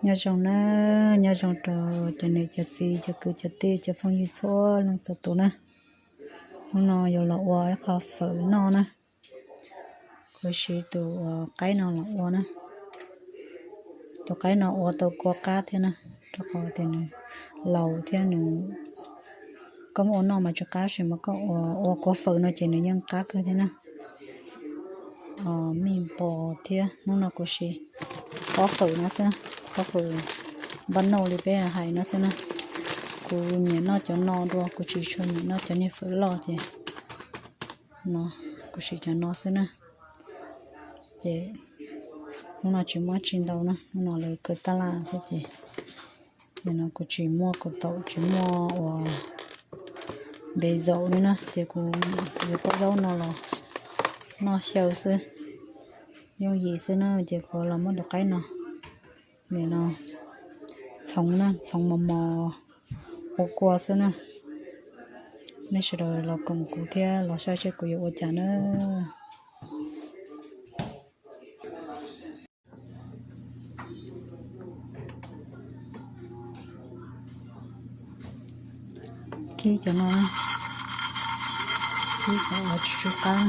Nyob zoo na, nyob zoo rau cov niam cov txiv cov kwv cov tij cov phooj ywg txhua leej txhua tus na. Hnub no yuav los ua ib qho fawm noj na. Kuv siv tus qaib no los ua na. Tus qaib no ua tau kua qab thiab na, rau qhov tias nws laus thiab nws, koj muab ua noj mas tsis qab, tab sis mas koj ua kua fawm no ces nws yeej qab kawg thiab na. Mij npos thiab, hnub no kuv siv pob fawm no xwb, pob fawm npaj nauj li peb hais no xwb na. Kuv nyiam noj cov no dua, kuv tsis tshua nyiam noj cov niag fawm loj ces no, kuv siv cov no xwb na. Ces hnub no tsis muaj tsi ntau na, hnub no lawv kaw tab laj thiab ces, ces no kuv tsis muaj kaus taum, tsis muaj ua npe zaum li na, ces kuv yuav pob zaub no los noj xyaw xwb, yooj yim xwb na, ces kuv los muab tus qaib no, nim no txhoov na, txhoov mos mos ua kua xwb na. Nej sawv daws los koom kuv thiab los saib seb kuv yuav ua cas na. Kib cov no, kib cov uas tsis tsw qab.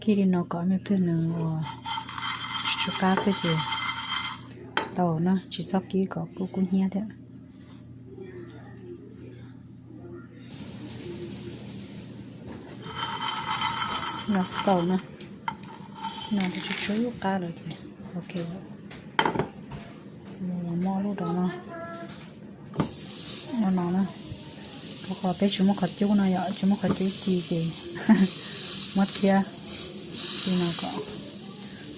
Kib li no kom me pliag nws ua tsis tsw qab xwb ces tau na, tsis txhob kib kom kub kub hnyiab thiab. No tau na, no tsis tsw qab lawm ces ok. Muab lub dov no, no no na, rau qhov peb tsis muaj qhov cub no yom, tsis muaj qhov cub ci ces muab txhiab li no kom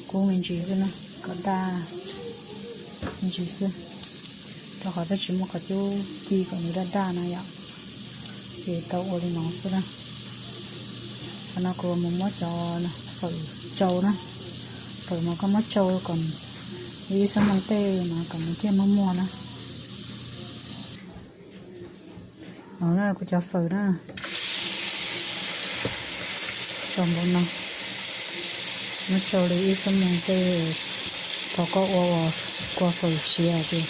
kub me ntsis xwb na, kom daj me ntsis xwb, rau qhov peb tsis muaj qhov cub ci kom nws daj daj no yom, ces tau ua li no xwb na. Qhov no kuv mus muab cov fawm tsau na, fawm mas koj muab tsau kom ib xuab moos tej mas kom nws thiaj muag muag na. No na kuv cov fawm na, tsau npaum no, muab tsau li ib xuab moos tej, thaum koj ua kua fawm siav ces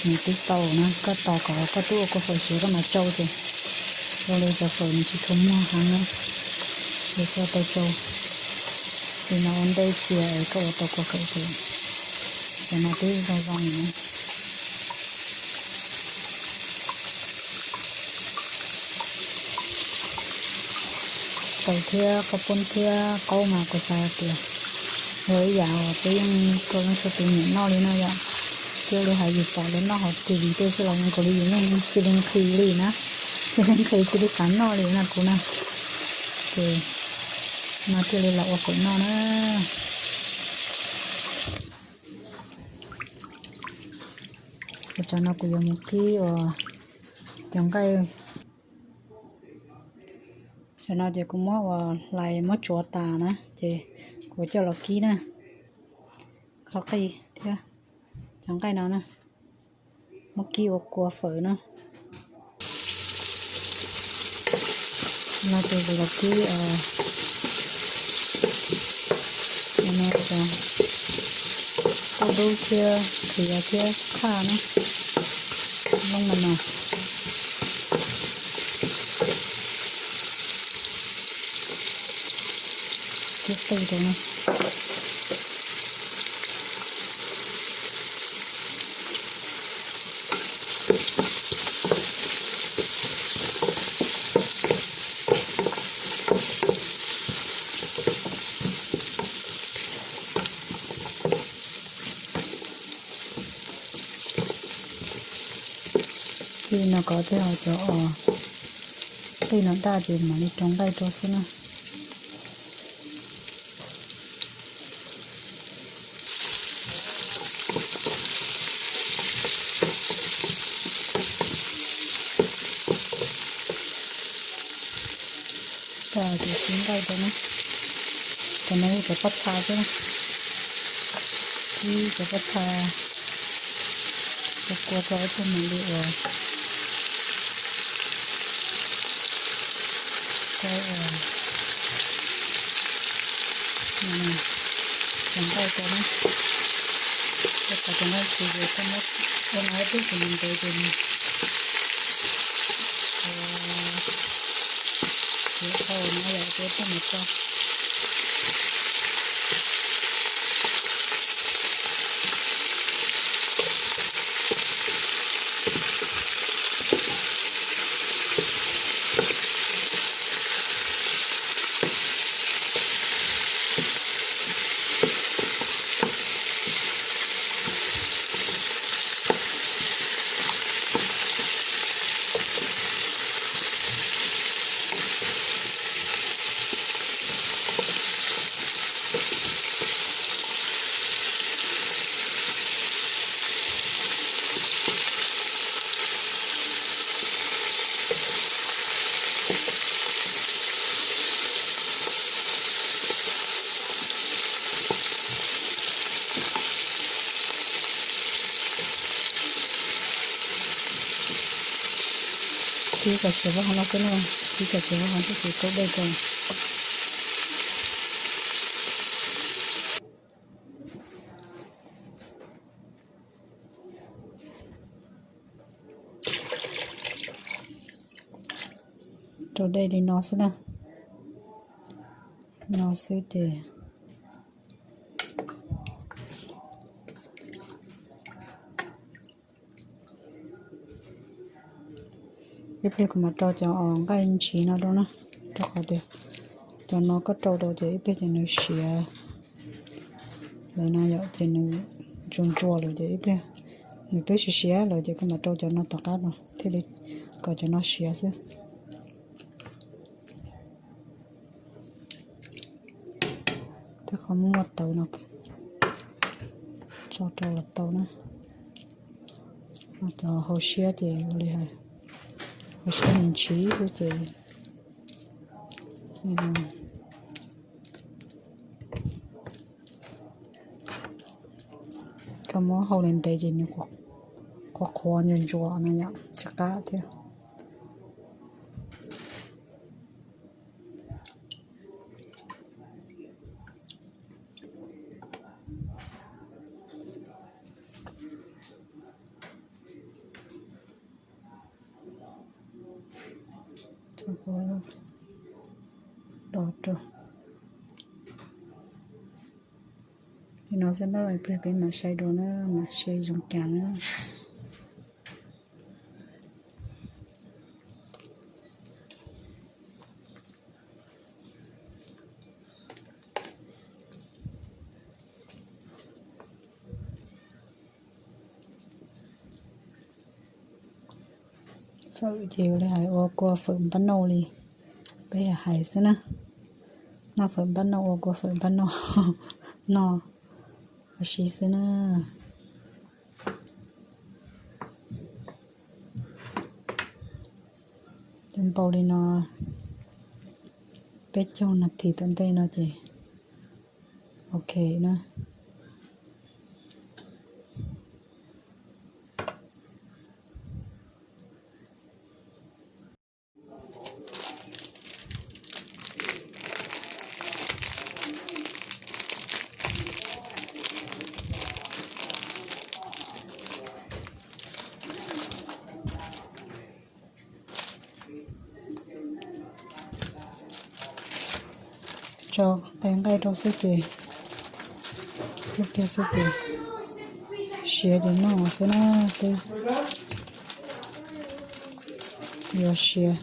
nws twb tau na, koj tos kom koj twb ua kua fawm siav koj mam tsau ces ua li cov fawm nws tsis tshua muag heev na, ces koj tau tsau li no ua ntej cia es koj ua tau kua fawm ces, ces no twb zoo zoo na. Fawm thiab kua poob thiab qaub mas kuv xav tias yog ib yam uas peb yeej tau leej txhua tus nyiam noj li no yom. Thiab li hais yus pom lawv noj hauv T V tej xwb los zoo nkaus li yus yeej cia li nqhis li na, cia li nqhis cia li xav noj li na kuv na. Ces no thiaj li los ua fawm noj na. Ces tsam no kuv yuav mus kib uas cov nqaij, tsam no ces kuv muab uas hlais muab tsuav tas na ces kuv coj los kib na. Qhov qij thiab cov nqaij no na, muab kib ua kua fawm na. No ces kuv los kib no, cov tauj dub thiab qhiav thiab tshaj na, loo no no. Kib qij rau no. Kib no kom tej cov os, tej no daj ces mam li rau nqaij rau xwb na. Ces tib nqaij rau na, cov no yog cov pob txha xwb na, ib cov pob txha, cov kua rau ib tug mos li uas, cov nqaij rau na, cov nqaij tsis ces koj muab ua no ib pliag ces nws ntev ces nws, ces koj ua no yom, ces koj mus tso. Tib kom siav vaj hauv no xwb na, tib kom siav vaj hauv xwb ces rau dej rau. Rau dej li no xwb na, no xwb ces ib pliag kuv mam rau cov nqaij ntshiv no rau na, rau qhov tias cov no koj rau rau ces ib pliag ces nws siav lawm na yom, ces nws ntsuas ntsuas lawm ces ib pliag nws twb siav siav lawm ces koj mam rau cov no tom qab no thiaj li kom cov no siav xwb. Tej qhov muaj taws no tso rau los tau na. Cov hauv siab ces ua li hais, hauv siab nws ntshiv xwb ces koj muab hau li ntev ces nws qhuav qhuav ntsuas ntsuas no yom, tsis qab thiab. Li no xwb na, ib pliag peb mam saib dua na, mam saib zoo cas na. Fawm ces ua li hais ua kua fawm npab nauj li, peb yog hais xwb na. Noj fawm npab nauj ua kua fawm npab nauj noj ua si xwb na. Cov npau li no peb caug nas this tom ntej no ces ok na. Tso tais nqaij rau xwb ces, ib pliag xwb ces siav ces noj xwb na, twb yuav siav.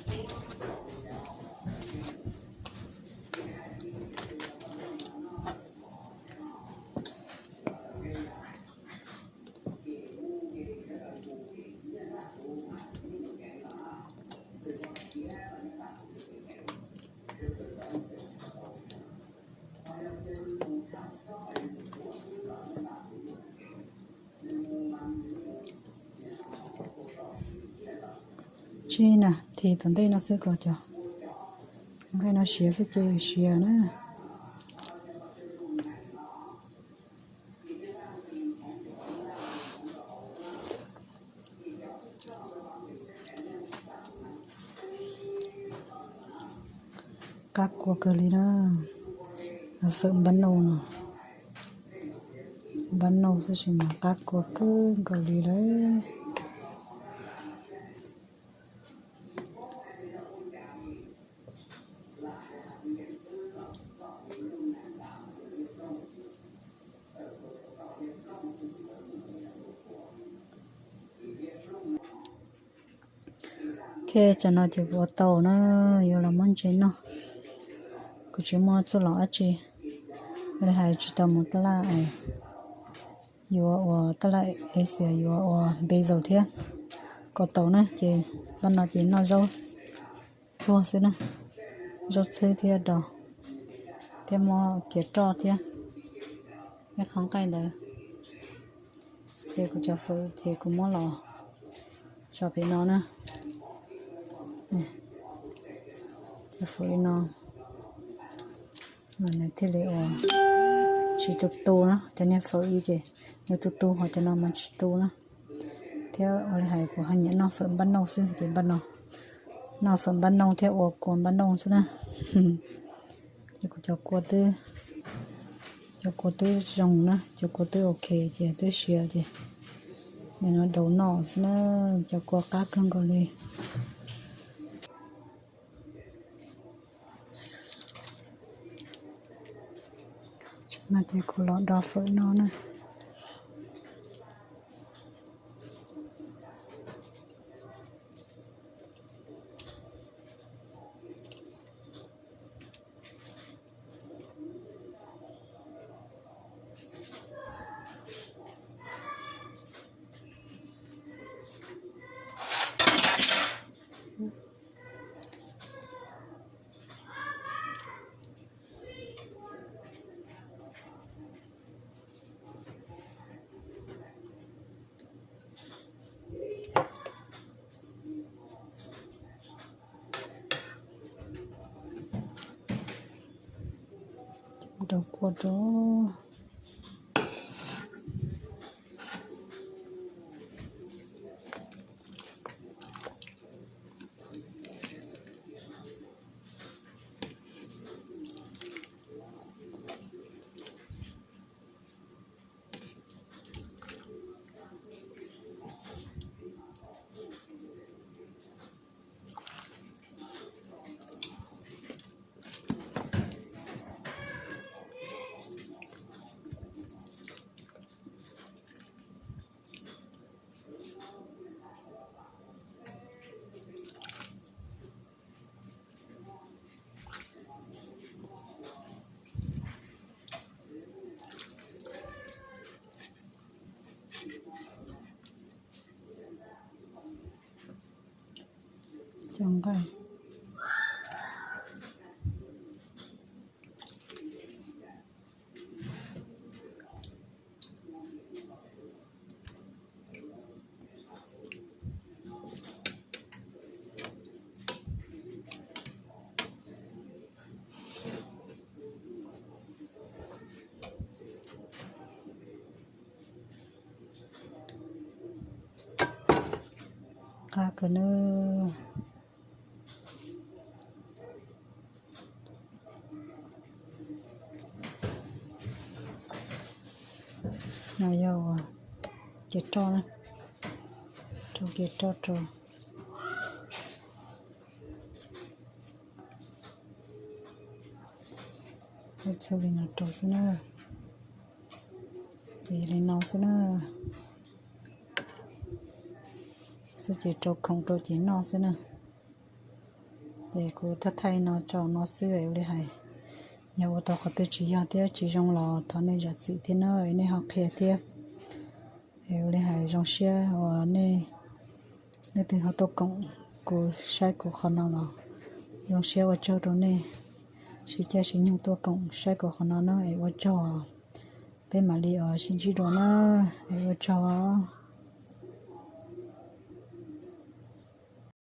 Tsib nas this tom ntej no xwb kom cov nqaij no Siav xwb ces siav na. Qab kua kawg li na. Fawm npab nauj no, npab nauj xwb sis mas qab kua kawg nkaus li lawm. Ok, tsam no ces kuv ua tau na, yuav los muab ntses noj. Kuv tsis muaj txuj lom dab tsi, li hais tsis tau mus taj laj, yuav ua taj laj Asia yuav ua basil thiab kaus taum na, ces npaj no ces noj zaub txhuag xwb na, zaub txhwb thiab dos, thiab muab kiav roj thiab ib qho nqaij ntawd. Ces kuv cov fawm ces kuv muab los tso pem no na. Cov fawm li no mas nws thiaj li ua tsis tu tu na, cov niag fawm li ces nws tu tu, ho cov no mas tsis tu na. Thiab ua li hais kuv ho nyiam noj fawm npab nauj xwb ces npaj no noj fawm npab nauj thiab ua kua npab nauj xwb na. Ces kuv cov kua twb, cov kua twb zoo na, cov kua twb ok ces twb siav ces nim no daus noj xwb na. Cov kua qab kawg nkaus li. Tsam no ces kuv los do fawm no na. Rau kua rau. Cov nqaij. Qab kawg nawb. No yog ua kiav roj na, rau kiav roj rau. Ua txhua li no rau xwb na. Ces li no xwb na. Xwb ces rau khoom rau ces noj xwb na. Ces kuv thaij thaij no tso no xwb es ua li hais, yog ua tau qhov twg tsis yog thiab tsis zoo los thov nej zam txim thiab na, nej ho qhia thiab. Es ua li hais zoo siab uas nej, leej twg ho tuaj koom kuv saib kuv qhov no los zoo siab ua tsaug rau nej. Sib caij sib nyoog tuaj koom saib kuv qhov no na es ua tsaug. Peb mam li sib ntsib dua na, es ua tsaug.